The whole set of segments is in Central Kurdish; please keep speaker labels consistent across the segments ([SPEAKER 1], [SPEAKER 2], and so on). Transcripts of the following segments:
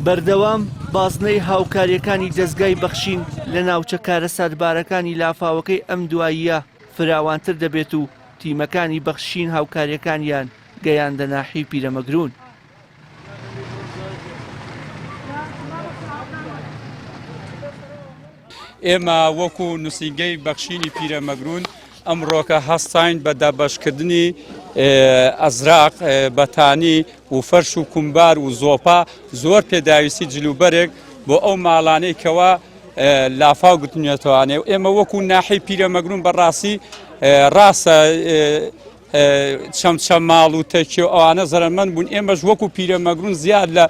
[SPEAKER 1] بەردەوام بازنەی هاوکارییەکانی دەزگای بەخشین لە ناوچە کارەساتبارەکانی لافاوەکەی ئەم دواییە فراوانتر دەبێت و تیمەکانی بەخشین هاوکارییەکانیان گەیاندە ناحیەی پیرەمەگرون.
[SPEAKER 2] ئێمە وەکو نووسینگەی بەخشینی پیرەمەگرون ئەمڕۆکە هەستاین بە دابەشکردنی ئەزراق بەتانی و فەرش و کومبار و زۆپا زۆر پێداویستی جلوبەرێک بۆ ئەو ماڵانەی کەوا لافاو گرتنێتوانێ و ئێمە وەکو ناحی پیرەمەگرون بەڕاستی ڕاستە چەمچەماڵ و تەکیە و ئەوانە زەرەرمەند بوون ئێمەش وەکو پیرەمەگرون زیاد لە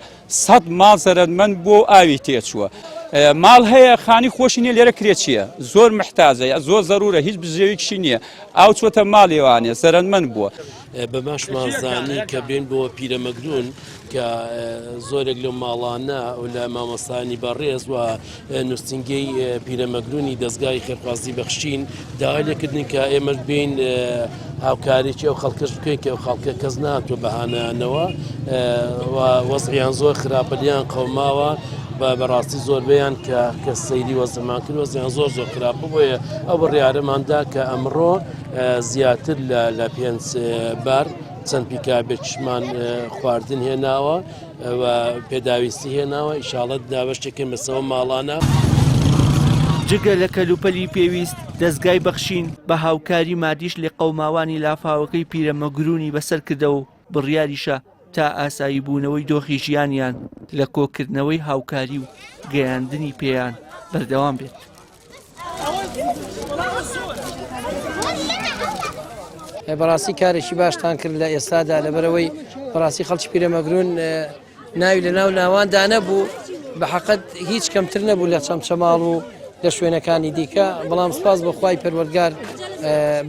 [SPEAKER 2] سەد ماڵ زەرەرمەند بووە و ئاوی تێچووە ماڵ هەیە خانی خۆشی نیە لێرە کرێچیە زۆر محتاجە یا زۆر زەرورە هیچ بژێویکشی نییە ئاو چۆتە ماڵیوانێ زەرەرمەند بووە.
[SPEAKER 3] بەماشمان زانی کە بێن بۆ پیرەمەگرون کە زۆرێک لەو ماڵانە و لە مامۆستایانی بەڕێز و نووسینگەی پیرەمەگرونی دەزگای خێرخوازی بەخشین داوای لێکردن کە ئێمەش بین هاوکاریی ئەو خەڵکەش بکەین کە ئەو خەڵکە کەس ناتوە بەهانیانەوە وەزعیان زۆر خراپە لیان قەوماوە بە بەڕاستی زۆربەیان کە کە سەیری وەزمان کرد وەزیان زۆر زۆر خراپ بۆیە ئەو بڕیارەماندا کە ئەمڕۆ زیاتر لە لە پێنج بار چەند پیکابێکیشمان خواردن هێناوە و پێداویستی هێناوە ئیشاڵە دابەشێکەکەین بەسەوە ماڵانە.
[SPEAKER 1] جگە لە کەلوپەلی پێویست، دەزگای بەخشین بە هاوکاری مادیش لێقەوماوانی لافاوەکەی پیرەمەگروونی بەسەر کردەوە و بڕیاریشە تا ئاسایی بوونەوەی دۆخی ژیانیان لە کۆکردنەوەی هاوکاری و گەیاندنی پێیان بەردەوام بێت.
[SPEAKER 4] بەڕاستی کارێکی باشتان کرد لە ئێستادا لەبەرەوەی بەڕاستی خەڵکی پیرەمەگرون ناوی لە ناو ناواندا نەبوو بە حەقەت هیچ کەمتر نەبوو لە چەمچەماڵ و لە شوێنەکانی دیکە بەڵام سپاس بۆ خوای پەروەردگار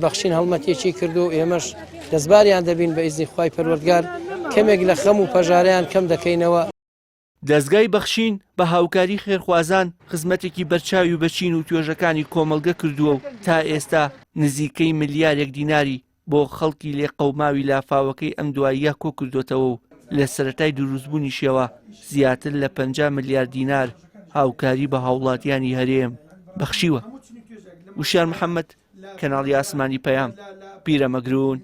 [SPEAKER 4] بەخشین هەڵمەتێکی کرد و ئێمەش دەستباریان دەبین بە ئیزنی خوای پەروەردگار کەمێک لە خەم و پەژارەیان کەم دەکەینەوە.
[SPEAKER 1] دەزگای بەخشین بە هاوکاری خێرخوازان خزمەتێکی بەرچاوی بە چین و توێژەکانی کۆمەڵگە کردووە و تا ئێستا نزیکەی ملیارێک دیناری بۆ خەڵکی لێقەوماوی لافاوەکەی ئەم دواییە کۆکردۆتەوە و لە سەرەتای دروستبوونیشیەوە زیاتر لە 50 ملیار دینار هاوکاری بە هاوڵاتیانی هەرێم بەخشیوە. وشیار محەممەد، کەناڵی ئاسمانی پەیام، پیرەمەگروون.